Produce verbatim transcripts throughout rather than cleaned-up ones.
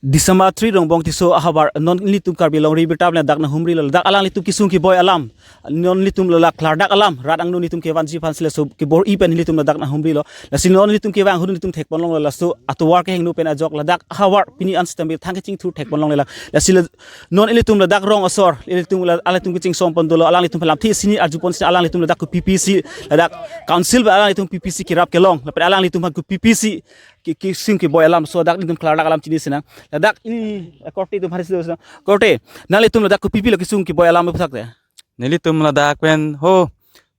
Disama three Rongbong Tisso ahavar non nelitum Karbi Longri Birta pen ladak nanghumrilo, ladak alanglitum kesung keboi alam, non nelitum ladak klardak alam rat angno nelitum kevanji aphansi laso kebor-i pen nelitum ladak nanghumrilo. Lasi non nelitum kevang ahut nelitum thekponlonglo, laso atovar kehingno pen ajok ladak ahavar pini an sitame thang kachingthur thekponlonglelang. Lasi la-, non ilitum ladak rong asor, ilitum la-, alanglitum kachingsom pon dolo, alanglitum pen lamthe sini arjupon sini alanglitum ladak kopi-pi si, ladak council pen alanglitum pipi si kerap kelong, lapen alanglitum aphan kopi-pi si ke, kesung keboi alam, so dak nelitum klardak alam chini sinang. Ladak ili, eh, korte atum hari sido sinang. Korte, nanglitum ladak kopi-pilo kesung keboi alam aphuthak te? Nelitum ladak pen ho,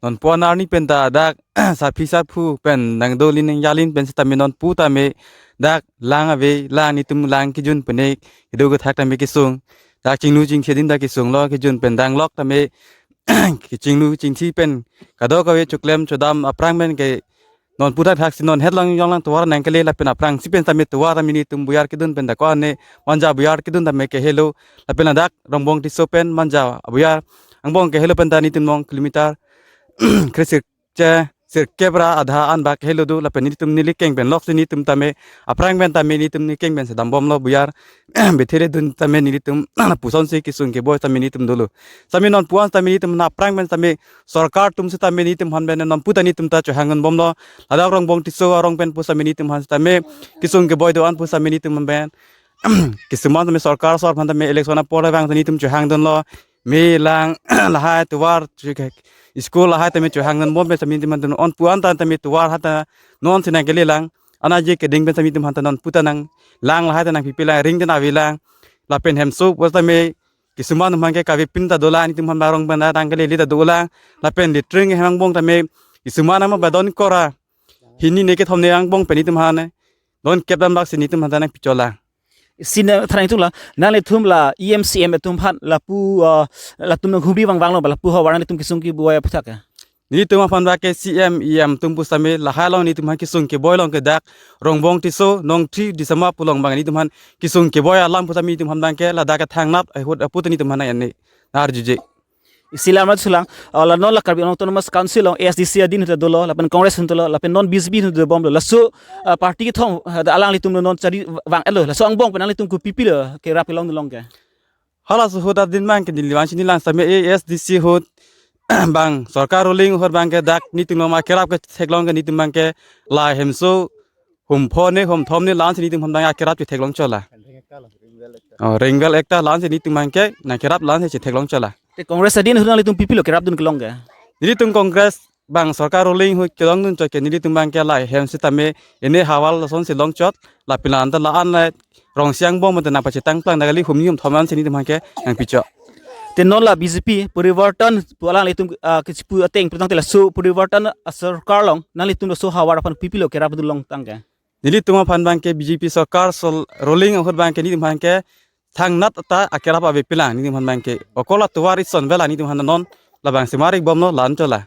non puan arni pen ta dak saphi saphu pen nangdolin nangjalin pen sitame nonpu tame dak lang ave, lang nelitum lang kejun pen kedo kethak tame kesung. Dak chingnu chingthi adim ta kesunglo, kejun pen danglok tame kechingnu chingthi pen kadokave choklem chodam aphrang pen ke nonpu thakthak si non het long yong lang tovar nangkele, lapen aphrangsi pen tame tovar tame nelitum buyar kedun pen dak ko-an ne Manja buyar kedun tame kehelo, lapen ladak Rongbong Tisso pen Manja buyar angbong kehelo pen ta nelitum nong kilometer kresirkep ra adha an bak kehelo do, lapen nelitum neli keng pen loksi nelitum tame aphrang pen tame nelitum neli keng pen sedambomlo buyar Bethele dun tame nelitum pusonsi kesung keboi tame nelitum dolo. Tame nonpu an tame nelitum aphrang pen tame sorkar atum sitame nelitum aphan pen nonpu ta nelitum ta chohangdunbomlo. Ladak Rongbong Tisso arong pen pusitame nelitum aphan sitame kesung keboi do-an pusitame nelitum aphan pen kisuman tame sorkar asor aphan tame election apor vang nelitum chohangdunlo. Me lang lahai tovar, school lahai tame chohangdunbom pen tame nelitum aphan dun, nonpu an ta tame tovar hata non si nangkelelang. Anaji keding pen tame nelitum aphan ta nonpu ta nang lang lahai ta nangpipelang, ring ta nangvelang. Lapen hemso pusitame kisuman atum aphan ke kave pin ta dolang, nelitum aphan arong pen ta nangkelele ta dolang. Lapen latrine hem angbong tame kisuman ama badon kora hini ne kethom ne angbong pen nelitum aphan donkep dam bak si nelitum aphan ta nangpicholang. Isi na thrang itulang, nanglitum la E M C M atum aphan lapu, ah, latum nanghumri vangvanglo ba lapu ahavar nanglitum kesung keboi aphuthak ke? Nelitum aphan ba ke C M E M atum pusitame lahai along nelitum aphan kesung keboi along ke dak Rongbong Tisso nong three Disama pu along abang nelitum aphan kesung keboi alam pusitame nelitum aphan abang ke ladak ke thangnat ahut aput nelitum aphan ene narjuje. Isi lam rat sulang, ah, la non la Karbi Anglong Autonomous Council along A S D C adin ahut dolo, lapen Congress ahut dolo, lapen non B J P ahut dobomlo. Laso, ah, party kethom, ah, alanglitum non chari vang-etlo. Laso angbong pen nanglitum kopipilo kerap kelongdunlong ke? Halaso ahut adin abang ke neli vang chinilang sitame A S D C ahut abang sorkar ruling ahut abang ke dak nelitum along ma kerap ketheklong ke nelitum abang ke la hemso hum pho ne hum thom ne la-an si nelitum aphan abang akerap chetheklong chola. Oh, ring well ekta la-an si nelitum abang ke nangkerap la-an si chetheklong chola. Te Congress adin ahut nanglitum kopipilo kerapdun kelong ke? Nelitum Congress abang sorkar ruling ahut kelongdun chot ke nelitum abang ke la hem sitame ene havar lasonsi longchot, lapen la-an ta la-an le rongsi angbong mate nangpachetang plang dak kali humni hum thom an si nelitum abang ke nangpichok. Te non la B J P porivartan pu alanglitum, ah, kechipu ateng putangte laso porivartan asorkar along nanglitum laso ahavar aphan kopipilo kerapdunlong tang ke? Nelitum aphan abang ke B J P sorkar sol ruling ahut abang ke nelitum aphan ke thangnat ta akerap avepelang nelitum aphan abang ke. Okol atovar ison velang nelitum aphan non labang semarik bomlo la-an chola.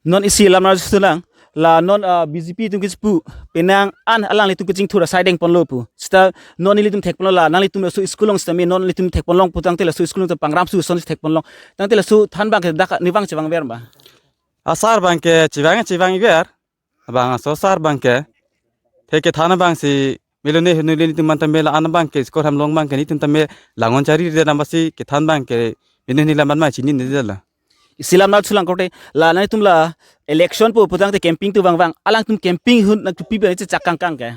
Non isi lam rat sulang, la non, ah, B J P atum kechipu penang an alanglitum kachingthur asai dengponlo pu. Sita non nelitum thekponlo la nanglitum laso school along sitame non nelitum thekponlong putangte laso school along ta pangram su son thekponlong. Tangte laso than abang ke dak ne vang chevangver ma? Asar abang ke chevang chevangver. Abang aso asar abang ke. Te kethan abang si melo ne henu le nelitum aphan tame la-an abang ke school hem along abang ke nelitum tame langon chari de nambasi kethan abang ke mene ne lam an ma chinine dela. Isi lam rat sulang korte, la nanglitum la election pu putangte campaign atum vangvang, alangtum campaign ahut nangkopi pen nangchechak kangkang ke?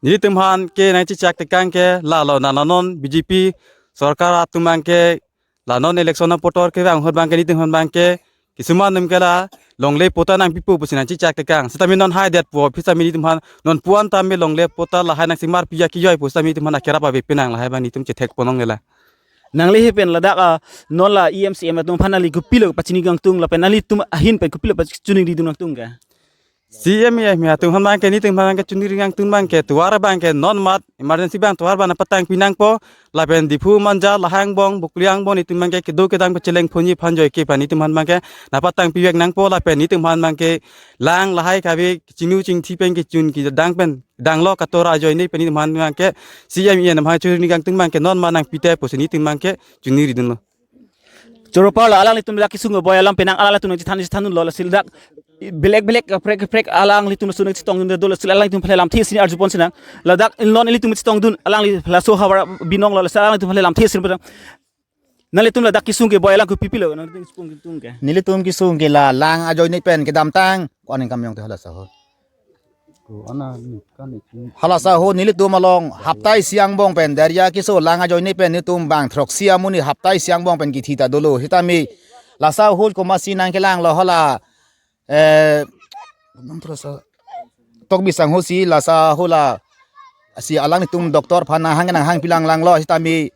Nelitum aphan ke nangchechak tekang ke lalo, na la non B J P sorkar atum abang ke la non election apotor kevang ahut abang ke nelitum aphan abang ke kisuman atum ke la longle patta nangpipo pusi nangchechak tekang. Sitame non haidetpo, pusitame nelitum aphan nonpu an tame longle patta lahai nangsemarpi akijoi pusitame nelitum aphan akerap avepenang, lahai abang nelitum chethekponlonglelang. Nangli he pen ladak, ah, non la E M C M atum aphan nangli kopilo pachini kangtung lapen nanglitum ahin pen kopilo pachini ridun kangtung ke? C M E M atum aphan abang ke nelitum aphan abang ke chuniri kangtung abang ke tovar abang ke non mat emergency abang tovar abang nangpatangpi nangpo, lapen Diphu Manja lahai angbong Bokolia angbong nelitum abang ke kedo kedam kecheleng phonji aphan joike aphan nelitum aphan abang ke nangpatangpivek nangpo, lapen nelitum aphan abang ke lang lahai kave chingnu chingthi pen kechun kedang pen danglo katora ajoine pen nelitum aphan abang ke C M E M aphan chuniri kangtung abang ke non ma nangpite pusi nelitum abang ke chuniri dunlo. Choro parlo, alanglitum dak kesung keboi alam penang alanglitum nangchethan chethandunlo, lasi dak belek belek kaprek kaprek alanglitum laso nangchetongdun dolo, lasi alanglitum aphan lamthe si arjupon sinang. Ladak non ilitum chetongdun alangli laso havar binong lo, lasi alanglitum aphan lamthe si putang. Nanglitum ladak kesung keboi alang kopi pilo, nanglitum kesung kesung ke? Nelitum kesung ke la lang ajoine pen kedamtang ko-an ningkan yong te hala saho. Ko ana ni kan ni. Hala saho nelitum along hapta isi angbong pen darya keso lang ajoine pen nelitum bang throksi amonit hapta isi angbong pen kithita dolo. Sitame laso ahut komatsi nangkelanglo hala, eh, nang throksi Tokbi sangho si laso ahut lasi alanglitum doctor aphan nanghang nanghang pilang langlo, sitame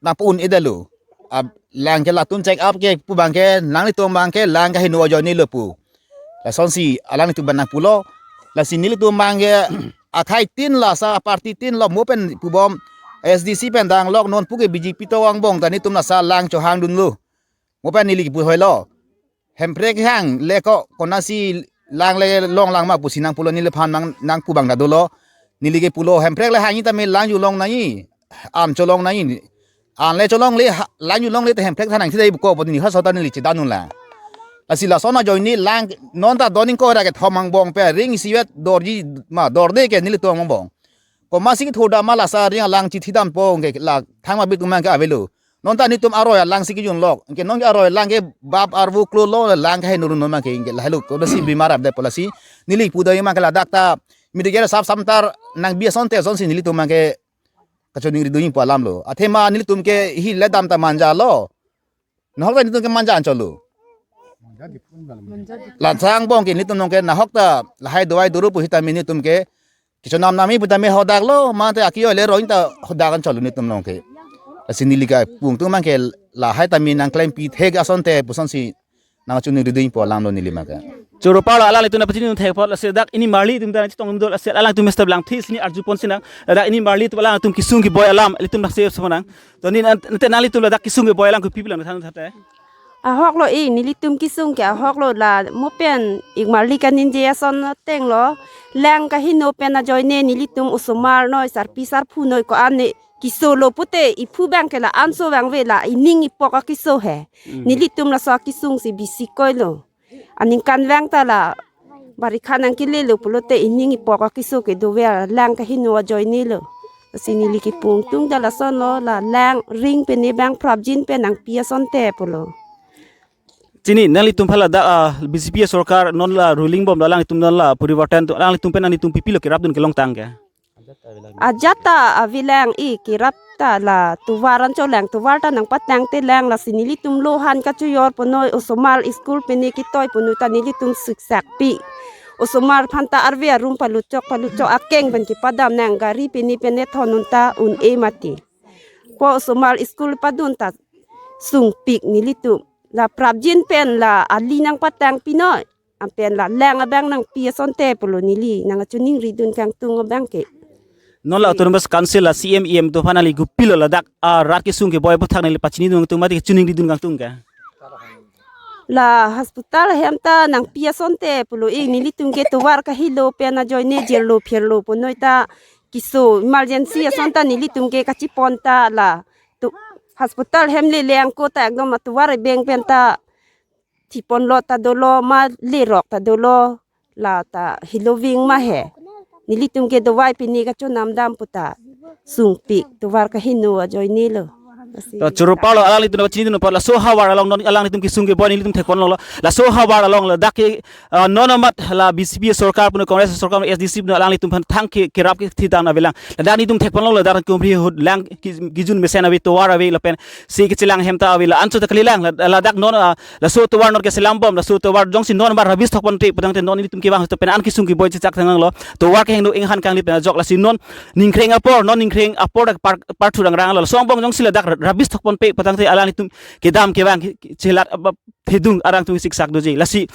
nangpu-un-e detlo. Ab, lang ke latum check up ke pu abang ke nanglitum abang ke lang kaheno ajoine lo pu. Lasonsi alanglitum abang nangpulo. Lasi nelitum abang ke akhai tin laso party tin lo mo pen pubom S D C pen danglok non puke B J P atum angbong ta nelitum laso lang chohangdunlo. Mo pen neli kipu hoilo. Hemprek hang le ko konatsi lang le long lang ma pusi nangpulo neliphan nang, nangpu abang ta dolo. Neli ke pulo Hemprek le hang sitame lang ju long nangji. An cholong nangji. An le cholongle ha, lang ju longle te Hemprek than nangthidai pu ko pu neli ha sota neli chedan un lang. Lasi lason ajoine lang non ta doning ko ra kethom angbong pe ring isivet dorji ma dorde ke nelitum angbong. Komatsi kethoda ma laso aring alang chithidampo ke la thang ma bitum abang ke avelo. Non ta nelitum aroi alang si kejunlok. Ke non ke aroi alang ke bap arvo klolo lang ke henurun non abang ke ke lahelo konatsi bimar ap detpo lasi. Neli pu doi abang ke ladak ta medical sub center nangbi asonte asonsi nelitum abang ke kachiningri dun pu alam lo. Athema nelitum ke hi ledam ta manja lo. Nahok ta nelitum ke manja anchot lo. Laso angbong ke nelitum along ke nahok ta lahai dawai doro pu sitame nelitum ke kechonam nami putame hodak lo, mate aki oi le roi ta hodak anchot lo nelitum along ke. Lasi neli ke pung tung abang ke lahai tame nangklempi thek asonte pusonsi nangchiningri dun pu alam lo neli abang ke. Choro palo alanglitum nangpachinidun thek apot lasi dak ini marli atum ta nangchetongdun dolo, lasi alanglitum step lamthe si arjupon sinang. Dak ini marli atum alanglitum kesung keboi alam ilitum dak se semanang. To ni nan, nte nanglitum ladak kesung keboi alang kopi pilo nangthan thate? Ahok lo, eh, nelitum kesung ke ahok lo, la mo pen ik marli kaningje ason ateng lo. Lang kaheno pen ajoine nelitum osomar noi sarpi sarpo noi ko-an ne keso lo pute iphu abang ke la anso vangve, la ining ipok akeso he. Hmm. Nelitum laso kesung si bisi koilo. Aningkanvang ta la barikha nangkele lo pulote ining ipok akeso kedover lang kaheno ajoine lo. Lasi neli kipung tung ta lason lo, la lang ring pen ne abang prapjin pen nangpi asonte pulo. Chini nanglitum aphan ladak, ah, B J P sorkar non la ruling bom, la alanglitum non la porivartan atum, alanglitum pen nanglitum pi pilo kerapdun kelongtang ke? Ajat ta avelang, eh, kerap ta la tovar anchot lang, tovar ta nangpatangte lang, lasi nelitum lohan kachojor punoi, osomar school pen ne ketoi punoi ta nelitum siksak pi. Osomar aphan ta arve arum paluchok paluchok akeng pen kepadam nang, gari pen ne pen ne thon un ta un-e mati. Ko osomar school padun ta sungpik nelitum. La prapjin pen la ali nangpatang pinoi. Anpen la lang abang nangpi asonte pulo neli nangchiningri dun kangtung abang ke. Non la Autonomous Council la C M E M atum aphan nangli kopi pilo ladak, ah, rat kesung keboi aphuthak nangli pachinidun kangtung mate chiningri dun kangtung ke? La hospital ahem ta nangpi asonte pulo, eh, nelitum ke tovar kahelo pen ajoine jirlo phirlo punoi ta keso emergency ason ta nelitum ke kachepon ta la to hospital ahem le lang ko ta ekdom atovar ebeng pen ta thipon lo ta dolo ma lerok ta dolo, la ta heloving ma he. Nelitum ke dawai pen ne kachonam dam pu ta sungpik tovar kaheno ajoine lo. Lasi To choro palo alanglitum nangpachinidun apot laso havar along non alanglitum kesung keboi nelitum thekpon longlo. Laso havar along ladak ke, ah, non amat la B J P sorkar punoi Congress sorkar S D C punoi alanglitum aphan thang ke kerap kethitang avelang. Ladak nelitum thekpon longlo, ladak kumri ahut lang ki-, kijun mesen ave, tovar ave lapen si kechelang ahem ta ave, la anchot ta kalilang, la, ladak non, ah, laso tovar non keselam bom, laso tovar jongsi non ba rubbish thokponte putangte non nelitum kevang to pen an kesung keboi chechak thangnang lo. Tovar kehingno inghan kangli pen ajok, lasi non ningkreng apor, non ningkreng apor dak par, parthurang rang lo. Laso angbong jongsi ladak rubbish thokponpe putangte alanglitum kedam kevang ke, ke chelat, ah, thedung arang atum siksak doji. Lasi